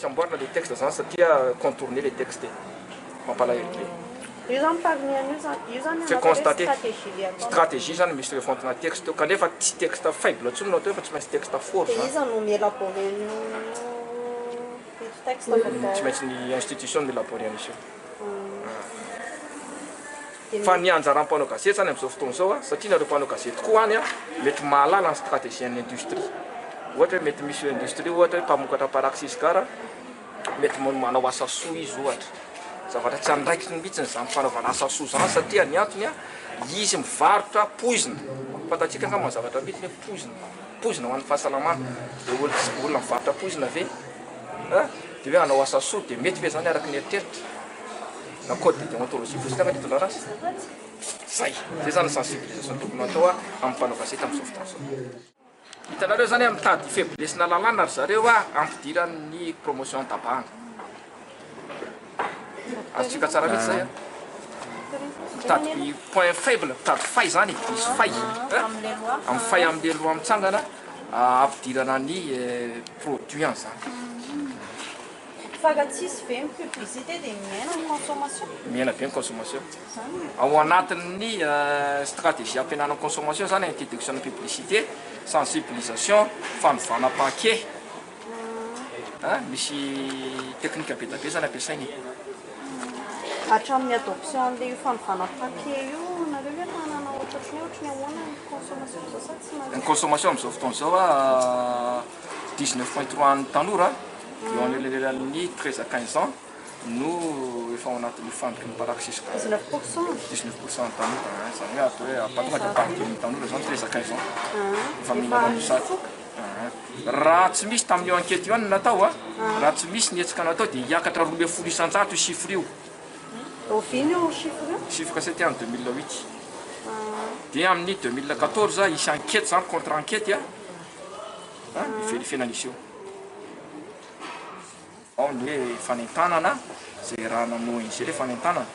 maintsy amboarina le texte zany satria contourner le texte e. Mampalahelo be. Io zany parmi an'io zany, io zany Fait anaty hoe constater. stratégie le atao. Stratégie zany misy refonte-na texte eo kanefa tsy texte faible intsony no atao fa tsy maintsy texte fort Dia zany. iza no mi-élaborer an'io ito texte vaovao? Tsy maintsy ny institution no mi-élaborer an'izy io. Dia Fa ny anjaran'ny mpanao gazety zany amin'izao fotoana izao a, satria nareo mpanao gazety koa any a, mety mahalala ny stratégie an'ny industrie. Ohatra hoe mety misy industrie ohatra hoe mpamokatra paraky sy sigara, mety manao asa soa izy ohatra. Zavatra tsy andraikiny mihitsy izany fanaovana asa soa izany satria ny antony a, izy mivarotra poizina. Fantatsika angamba ny zavatra mihitsy hoe poizina, poizina ho an'ny fahasalamana. Dia olona mivarotra poizina ve a, dia hoe hanao asa soa dia mety ve izany araka ny eritreritra? Na code de déontologie fotsiny angamba no itondrana azy? Zay, zay zany ny sensibilisation tokony hatao amin'ny mpanao gazety amin'izao fotoana izao. Hitanareo zany a, mitady faiblesse-na lalàna ry zareo a, ampidirany ny promotion tabac. Azontsika tsara mihitsy zay a. Mitady point faible, mitady faille zany e, misy faille a, amin'ny faille amin'le loi mitsangana ampidirana ny produit an'izany. Fa raha tsisy ve ny publicité dia mihena ny consommation? Mihena be ny consommation. Ao anatin'ny stratégie hampihenana ny consommation zany interdiction ny publicité, sensibilisation, fanovana paquet. Hein, misy technique be dia be zany ampiasaina e. Hatramin'ny adoption an'ilay io fanovana paquet io, nareo ve manana ohatry ny hoe ohatry ny ahoana ny consommation amin'izao sa tsy Ny consommation amin'izao fotoana izao a, 19.3 an'ny tanora. Eo anelanelan'ny 13 à 15 ans no efa ao anatin'ny fandriky ny paraxis. 19%? 19% ny tanora, izany hoe atao hoe tonga dia ampahatelon'ny tanora izany 13 à 15 ans efa mihinana an'io sady. Raha tsy misy tamin'io enquête io ihany no natao, raha tsy misy ny hetsika natao dia hiakatra 12% io chiffre io. Oviana io chiffre io? Chiffre c'était en 2008. Dia amin'ny 2014 hisy enquête izany, contre enquête, hi-vérifier-na an'izy io. Ao ny hoe fanentanana, izay iarahana amin'ny ONG ilay fanentanana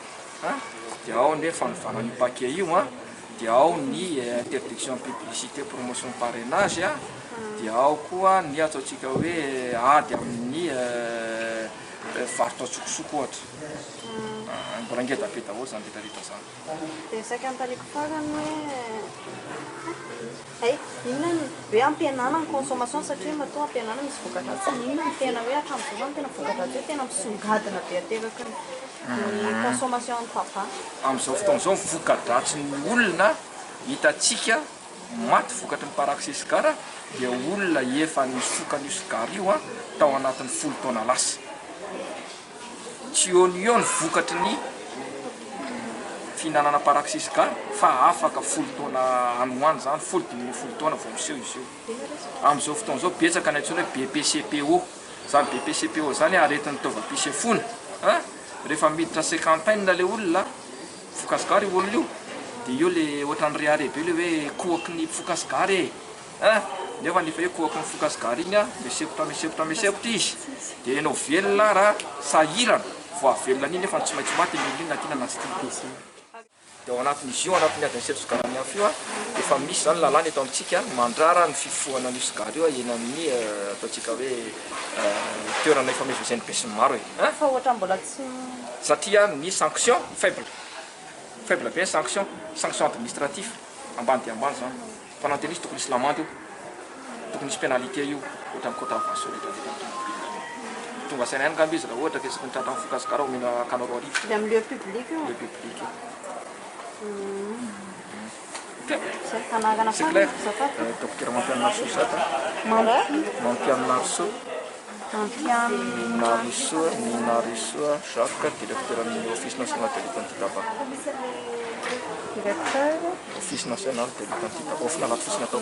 an, dia ao ny hoe fanovana an'io paquet io an, dia ao ny interdiction publicité promotion parrainage an, dia ao koa ny ataontsika hoe ady amin'ny varotra an-tsokosoko ohatra. Mbola ngeda be daholo izany rehetra rehetra izany. Dia saika anontaniako farany hoe hay, inona no hoe ampihenana ny consommation satria matoa ampihenana misy voka-dratsiny, inona no tena hoe hatramin'izao izany tena voka-dratsy hoe tena misongadina be ateraky ny consommation ny tabac? Amin'izao fotoana izao ny voka-dratsin'ny olona hitantsika maty vokatry ny paraky sy sigara dia olona efa nifoka an'io sigara io tao anatin'ny folo taona lasa. Tsy eo no eo ny vokatry ny fihinanana paraky sy sigara fa afaka folo taona any ho any izany, folo 15 taona vao miseho izy io. Amin'izao fotoana izao betsaka ny antsoina hoe BPCPO. Izany BPCPO izany aretin'ny taovam-pisefoana. An! Rehefa miditra cinquantaine ilay olona, mifoka sigara io olona io, dia eo ilay ohatran'ny rehareha be ilay hoe kohaky ny mpifoka sigara e! Hein! Nefa nefa io kohaka mifoka sigara iny an, misepotra misepotra misepotra izy, dia ianao velona ara sahirana vao hahavelona an'iny nefa tsy maintsy maty iny olona iny na tiana na tsy tiana. Dia ao anatin'izy io, ao anatin'ny adin'ny seto sigara ny afo io an, efa misy izany lalàna eto amintsika mandrara ny fifohana an'io sigara io eny amin'ny ataontsika hoe toerana ifamezivezen'ny besinimaro e! Hein! Fa ohatran'ny mbola tsy. Satria ny sanction faible, faible be ny sanction, sanction administratif ambany dia ambany izany. Fa na tena izy tokony hisy lamandy io, tokony hisy pénalité io, ohatran'ny contravention rehetra rehetra amin'ny tomobile ireny. Tonga saina ihany angamba izy raha ohatra ka isaky ny tratra mifoka sigara omena hakana 2000. Ilay amin'ny lieu public io? Lieu public io. Ok. Zay, anarana C'est farany clair. azafady. Docteur Mampianarisoa Zaka. Mampianarisoa. Mampianarisoa. Minarisoa, Minarisoa Jacques, directeur amin'ny Office national de lutte anti-tabac. Directeur. Office national de lutte anti-tabac, Ofnala fotsiny atao.